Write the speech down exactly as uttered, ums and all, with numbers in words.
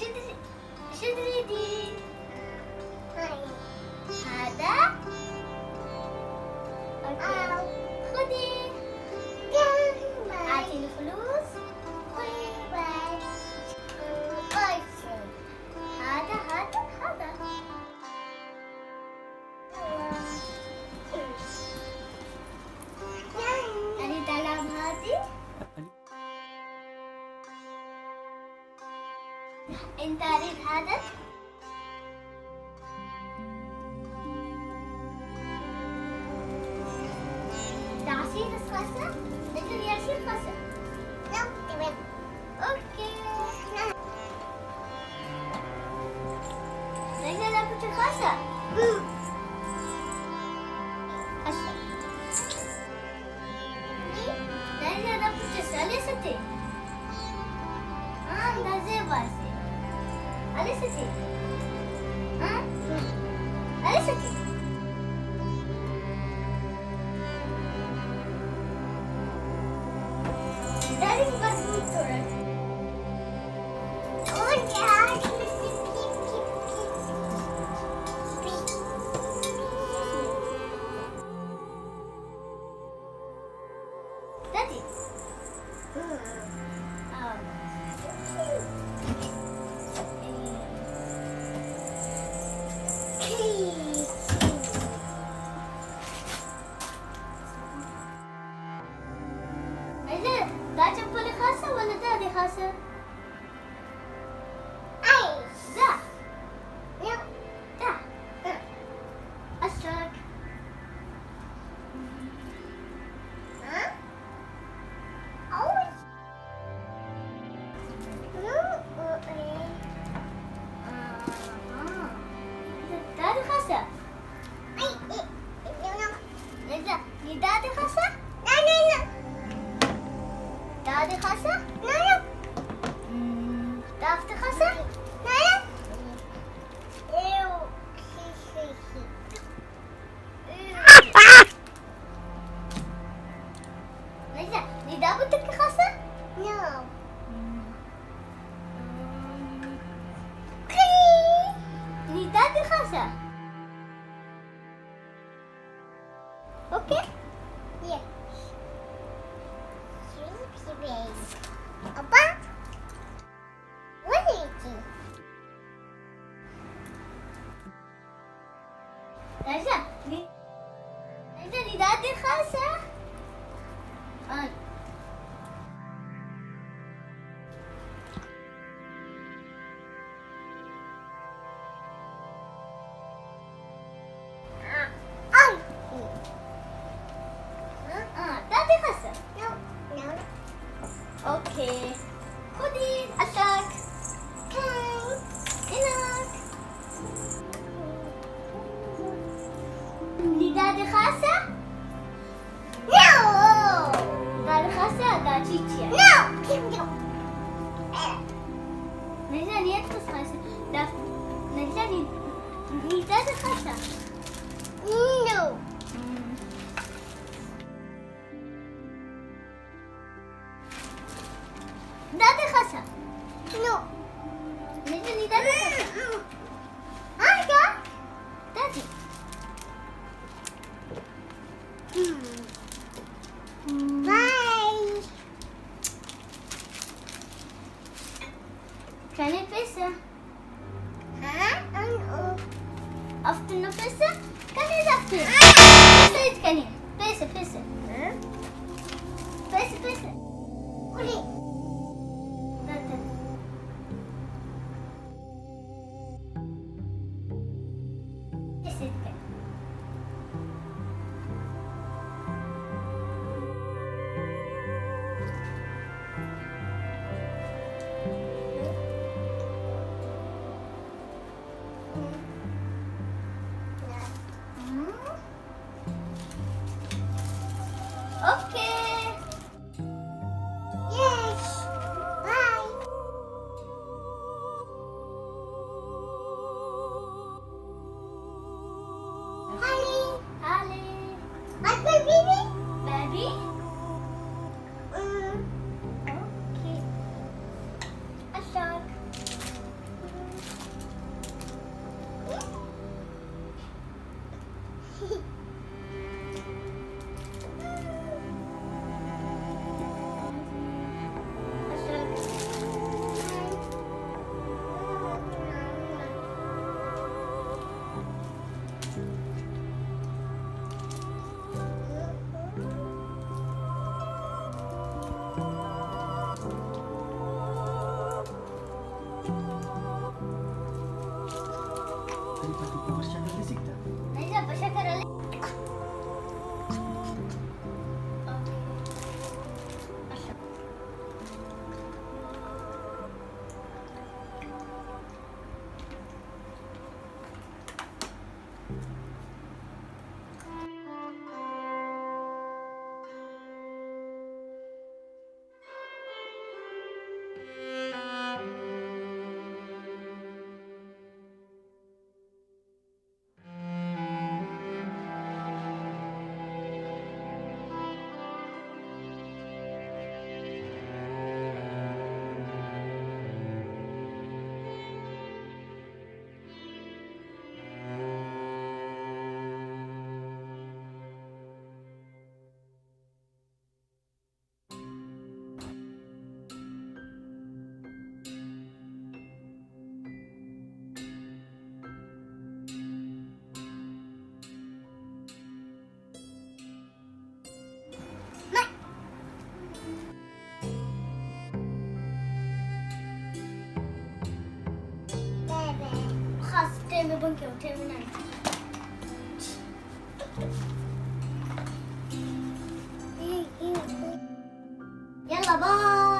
شدری، شدری دی۔ ہادا۔ اوکے۔ خودی۔ آتین خلوص۔ ہادا، ہادا، ہادا۔ علی تالاب ہاتی۔ انت اریر عادت؟ تاثیر اس خاصہ؟ لیکن یہ اشیر خاصہ؟ اوکے۔ نجلہ دا پچ خاصہ؟ اچھا۔ نجلہ دا پچ اس، ہلیس تے۔ ہاں، دا زیبا سے۔ ہلیس تے۔ ہاں؟ ہلیس تے۔ دادی کو بس بوت توڑا۔ دادی۔ آ۔ نجلہ، دا چپل خاصہ ولدا دادی خاصہ؟ دا۔ دا۔ اسٹ۔ دادی خاصہ؟ نی دادی خاصہ؟ دادی خاصہ؟ ہم، دافتے خاصہ؟ نجلہ، نی دا بوتک کہ خاصہ؟ نو۔ نی دا دے خاصہ؟ اوکے؟ یس۔ ابا، ولے ٹی۔ راجا، نی-، راجا، نی دادے خاصہ؟ آن۔ آن۔ آن، دادے خاصہ؟ اوکے۔ خودی، اتاک۔ ہناک۔ نی دادے خاصہ؟ نو۔ دادے خاصہ، دا چیچی ءِ۔ نو۔ نجلہ، نی انت خاصہ؟ دا، نجلہ، نی، نی دادے خاصہ؟ نو۔ ہم۔ دادے خاصہ؟ نو۔ نجلہ، نی دادے خاصہ؟ ہاں، کیا؟ دادے۔ بائے۔ کنے پیسہ؟ ہاں، ان او۔ افتنو پیسہ؟ کنے دافتے۔ پیسہ ایت کنے۔ پیسہ، پیسہ۔ ہاں؟ پیسہ، پیسہ۔ کنے۔ دا، دا۔ نہیں جا، بشکر علی۔ خاص ٹائم بن کے اٹھے بھی نہیں۔ یلا بائے۔